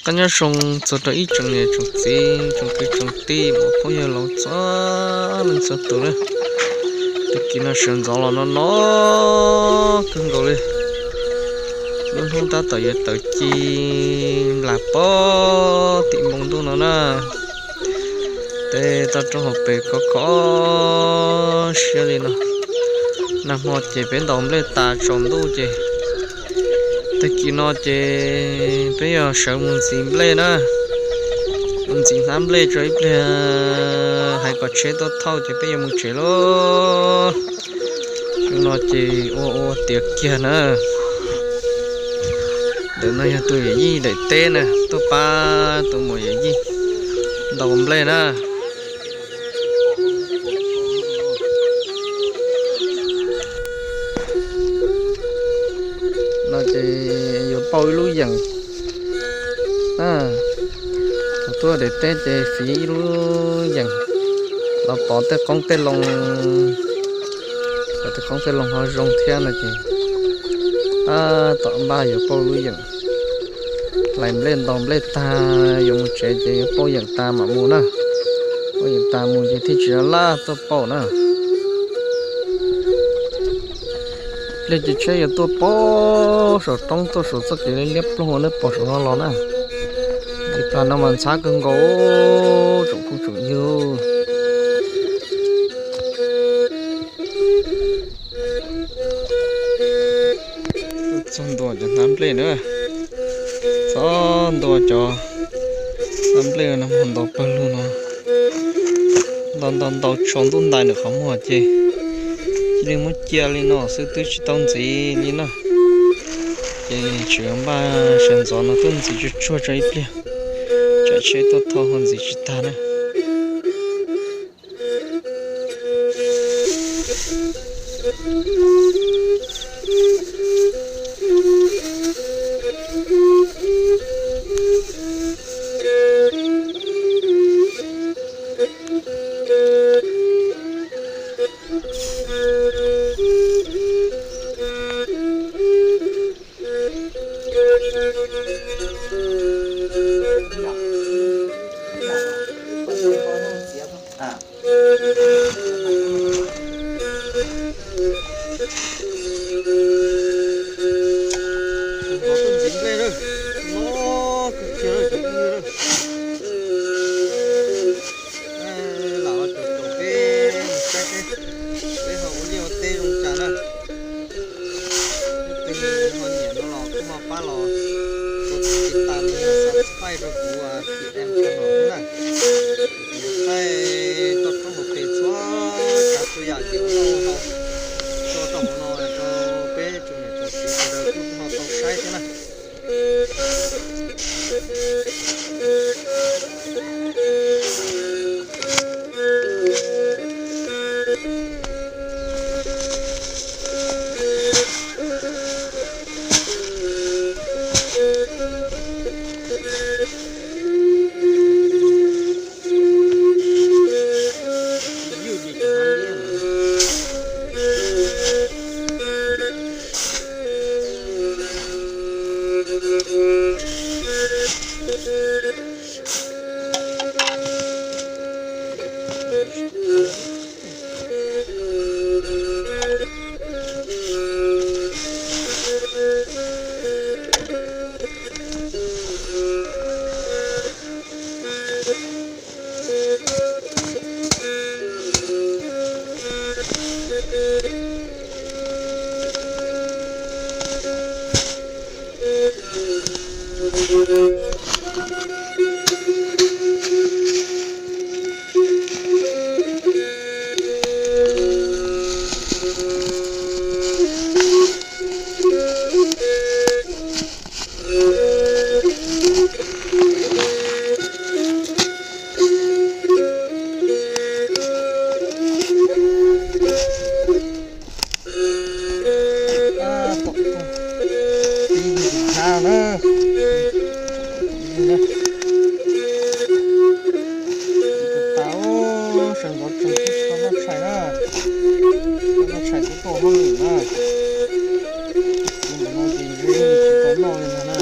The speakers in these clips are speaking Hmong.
Qab nyob zoo txog rau ib tsoom niam tsoom txiv, tsoom kwv tsoom tij, muam phooj ywg laus txhua leej txhua tus na. Tag kis no sawv ntxov los no no kawg nkaus li. Lub hnub tab tom yuav tawm ci nplas pob tim npoo ntuj no na. Tej toj roob hauv pes khov kho siab li no. Nag hmo ces peb ntaus nplej tas tsaus ntuj ces tag kis no ces peb yuav sawv mus ntxiv nplej na. Mus ntxiv hnab nplej tso ib pliag hais kom tsheb tuaj thauj ces peb yuav mus tsev lauj. Xyoo no ces ua ua tiav kiag na. Ntawm no yog tus yawm yij daim teb na, tuaj pab tus muam yawm yij ntaus nplej na. No ces yuav pauj ib lub yeem na. Thaum tuaj daim teb ces fiv ib lub yeem los pov tej qoob tej loo, kom tej qoob tej loo ho zoo thiab no ces tab tom npaj yuav pauj lub yeem. Hlais nplej ntaus nplej tag yuav mus tsev ces yuav pauj yeem tas mam mus na. Pauj yeem tas mus ces thiaj tsis laj tuaj pauj na. Pliag ces tsheb yuav tuaj pem saum roob tuaj saum txoj kev liab ploog nej pom saum no los na. Ib plag no mas ntxhab kawg nkaus tsoom phooj tsoom ywg. Txog ntua cov hnab nplej na, txog ntua cov hnab nplej no mus ntaus pawg lug no. Ntaus ntaus ntaus tsaus ntuj ntais ntawm qhov muag ces cia li muab cia li no xwb twb tsis tau ntxiv li no. Ces tseem npaj sawv ntxov no tuaj ntxiv tsuag tsuag tso ib pliag, tsam tsheb tuaj thauj ho ntxiv tsis tag na. Lam ua tsaug tsaug peb mus saib seb peb ho ua liaj ua teb zoo cas na. Leej twg ho nyiam no los kuj ho pab los tus tiv tas los yog subscribe rau kuv T M channel thiab na. Kuv yuav thaij toj roob hauv pes txhua tsav txhua yam kev ua noj ua haus tso rau hauv no rau peb tsoom niam tsoom txiv sawv daws kuj ho tau saib thiab na. Tab tom tuaj tib ntxhab na. Tus tas sawv ntxov tsees tib tsis tau noj tshais na. Tau noj tshais twb tuaj hauj lwm na. Kuv ntawm no ces yeej tsis tau noj li ntag na.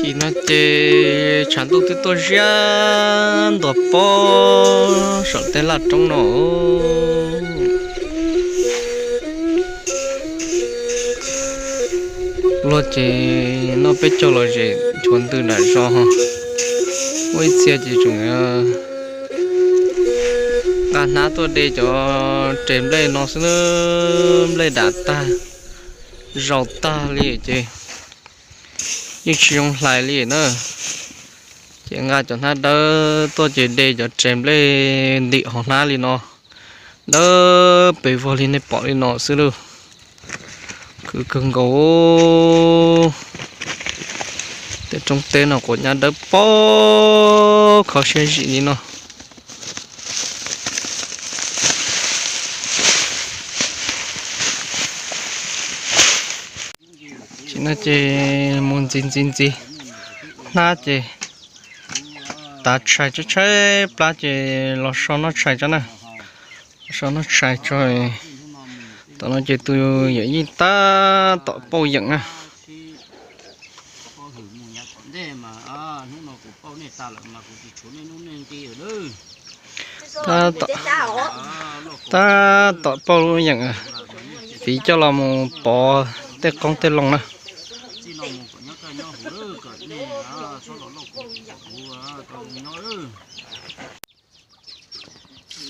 Tim no ces tshav ntuj twb tuaj ziab ntuag pob saum tej laj roob no. Luag ces noj peb caug los zem nchuav ntws nram zos, muaj ib txhia ces tseem nqa hnab tuaj de cov res nplej no xwb, nplej dam tag, zaus tag li ces yeej tsis zoo hlais li na. Ces nqa cov hnab dawb tuaj ces de cov res nplej ntim hauv hnab li no, dawb pes vog li nej pom li no xwb lauj. Khwv kawg nkaus. Tej roob teb no quav nyab dawb paug kho siab zim li no. Tim no ces mus ntxiv ntxiv ntxiv hnab ces tav tshais tshaib tshaib plab ces los so noj tshais tso na. Los so noj tshais tso. Tom no ces tus yawm yij tab tom pauj yeem na. Tab tom pauj lub yeem, fiv coj los mus pov tej qoob tej loo na.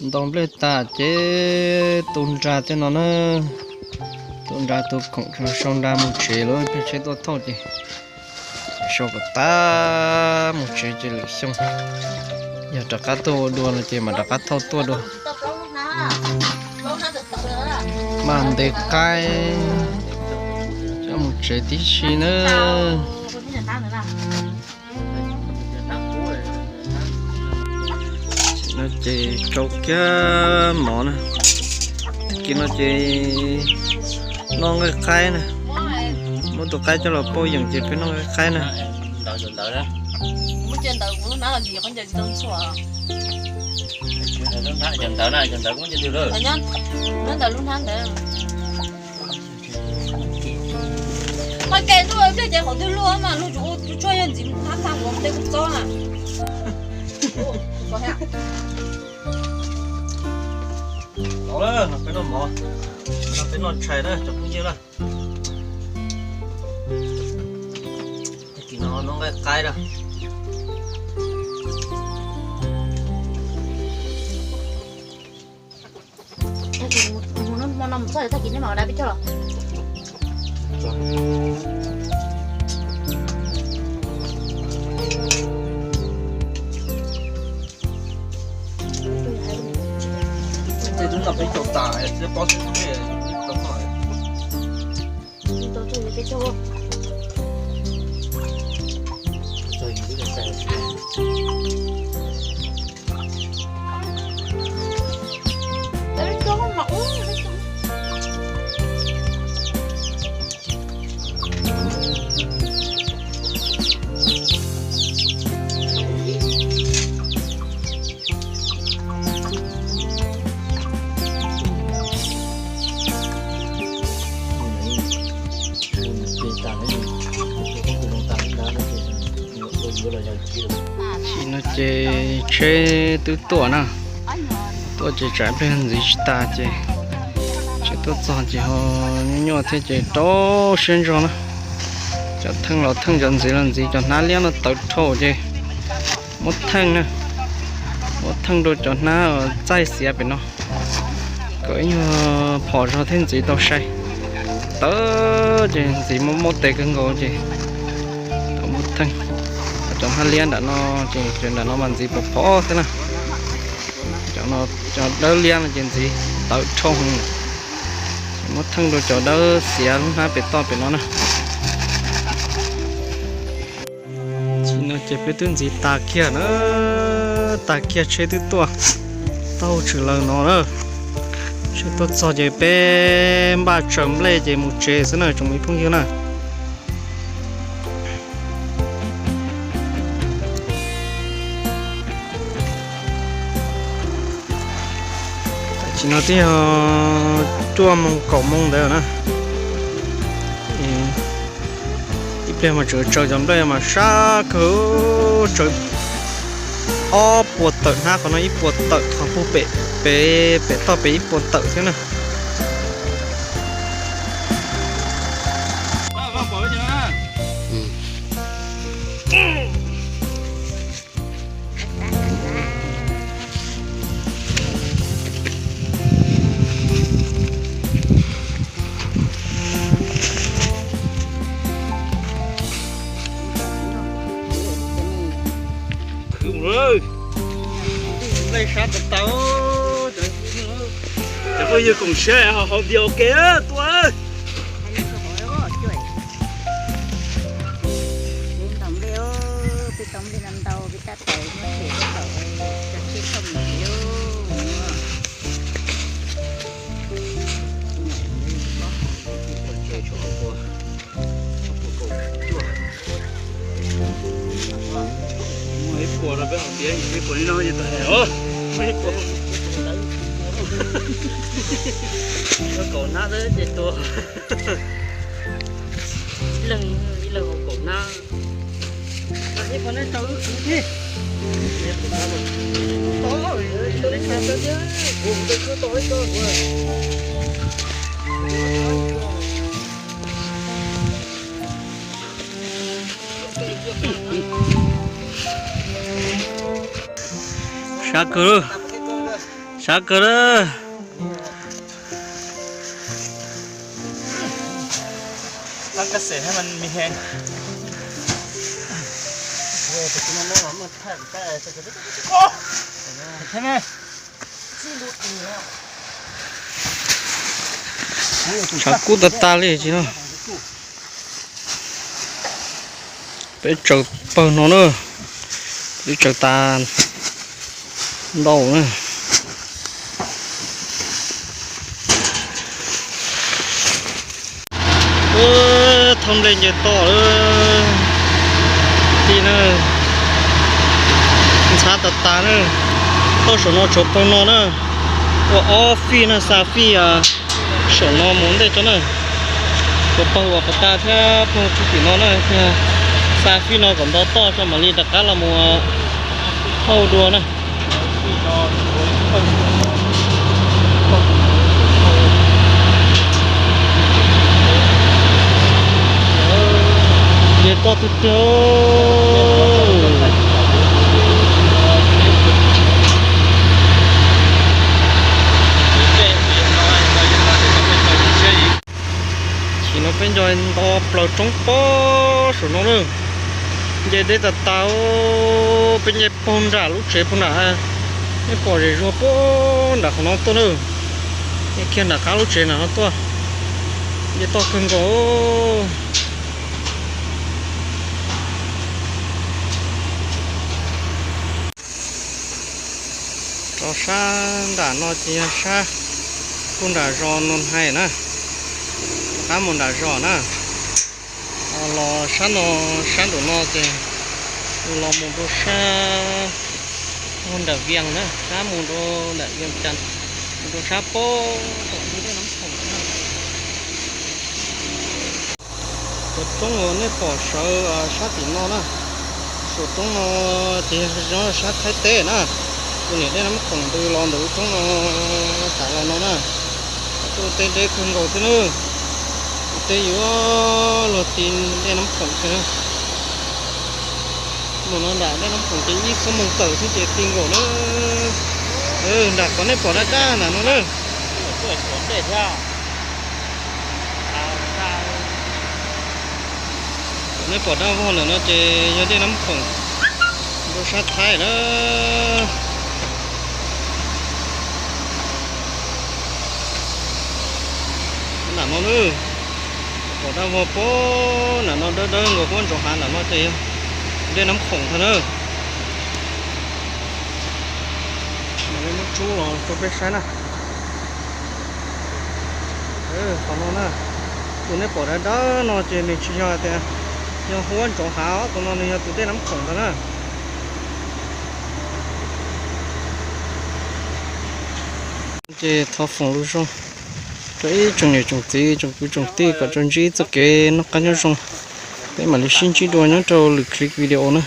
Ntaus nplej tas ces tu nra tej no na. Tu nra tu khoom sau nra mus tsev lawm, peb tsheb tuaj thauj ces sau kom tag mus tsev ces lwm xyoo yog rov qab tuaj ua dua no ces mam rov qab thauj tuaj dua. Mam ntes qaib coj mus tsev tib si nawb. No ces tsau kiag mov na. Tag kis no ces noj nqaij qaib na. Muab tus qaib coj los pauj yeem ces peb noj nqaij qaib na. Mas ke ntuj pliaj ces qhov twg luaj mas luag tsuas ua tsuag yog ntxiv mus thab tag ua tej kuj txob na. Tau lawm, no peb noj mov, no peb noj tshais na cov phooj ywg na. Tag kis no noj nqaij qaib na. Hmo no mus txog tag kis nej mam da peb coj los. Tej hnub no peb caum tas thiab pob xwb, peb tau noj. Tam sim no ces tsheb twb tuaj na, tuaj ces tsam ib pliag ntxiv tsis tas ces tsheb tuaj txog ces ho nyuaj nyuaj thiab ces rau siab ntso na. Cov theej los theej, cov ntxiv los ntxiv, cov hnab liab no tawv dhau ces muab theej na, muab theej rau cov hnab txaij xiav pem no kom ib nyuag phom zog thiab ntxiv tau sai. Tawv ces ntxiv muaj muaj tes kawg nkaus ces tau muab theej. Cov hnab liab nram no ces nram no mas ntxiv pom phom xwb na. Cov dawb liab no ces ntxiv tawv dhau heev. Muab theej rau cov dawb xiav lub hnab pem toj pem no na. Tsis no ces peb twb ntxiv tas kiag na, tas kiag tsheb twb tuaj, taub hau tshwm lawm no na. Tsheb tuaj txog ces peb npaj tsaws nplej ces mus tsev xwb na tsoom me phooj ywg na. Tam sim no twb yog cuaj moos kaum moos ntawd na. Ib Mas tseem tsaws cov nplej mas sab kawg, tsaws ob puas tawm hnab, qhov no ib puas tawm, qhov puag pem pem pem toj pem ib puas tawm thiab na. Khwv mus lawm, nplej sab tas tas. Cov phooj ywg koom siab ho haus video ua ke tuaj. Muaj ib puas no peb hauv tiav, ib puas li no ces tag os. Muaj ib puas, kaum hnab xwb ces tuag. Ib leeg, ib leeg haus kaum hnab. Ib puas no tau wb khwv thiab. Sab kawg, sab kawg lawm. Tshav kub tas tas li tsis no. Peb tsaws pawg no na, peb tsaws tas ntau na. Thauj nplej nce toj lawm ti na, ntxhab tas tas na. Toj saum no tshuav pawg no na, ua ob fij na, xa fij saum no mus ntej tso na. Tshuav pawg uas qhov tas thiab pawg tim no na, xa fij no kom nto toj tso mam li rov qab los mus thauj dua na. Nce toj tiag tiag. Tam sim no peb nco nto plaws roob pob saum no na. Nce deb tas tas, peb nce puag nram lub tsev puag nram, nej pom zem zuag puag nram qhov no tuaj na. Nce kiag nram qab lub tsev nram no tuaj. Nce toj kawg nkaus. Rov sab nram no ces yog sab puag nram zos Nus Hais na, rov qab mus nram zos na. Los sab no, sab nraum no ces los mus rau sab puag nram Vias na, sab mus rau nram Vias Cas, mus rau sab pob tom ntug dej Nab Khoom na. Cov roob uas nej pom sawv sab tim no na, saum roob no ces yog sab Thaib teb na. Tus niam dej Nab Khoom ntws los ntawm lub roob no tas los no na. Cov roob tej deb kawg nkaus thiab na. Tus teb yuav luag ti dej Nab Khoom thiab na. Mus no nram dej Nab Khoom ces ib xuab moos tawm xwb ces ti nkaus na. Nram qhov nej pom dab dab nram no na. Nej pom dab vog ntawm no ces yog dej Nab Khoom rau sab Thaib na. Nram no na, pom dab vog pob nram no dawb dawb nkaus huab ntsaus hav nram no ces yog dej Nab Khoom ntag na. Mam li muab tsub los rau peb saib na. Qhov no na, tus nej pom dawb dawb no ces nws tsis yog tias yog huab ntsaus hav, tus no nws yog tus dej Nab Khoom ntag na. Ces thov foom lus zoo rau ib tsoom niam tsoom txiv tsoom kwv tsoom tij kom tsuas ntsib txoj kev noj qab nyob zoo. Peb mam li sib ntsib dua nyob rau lwm clip video na.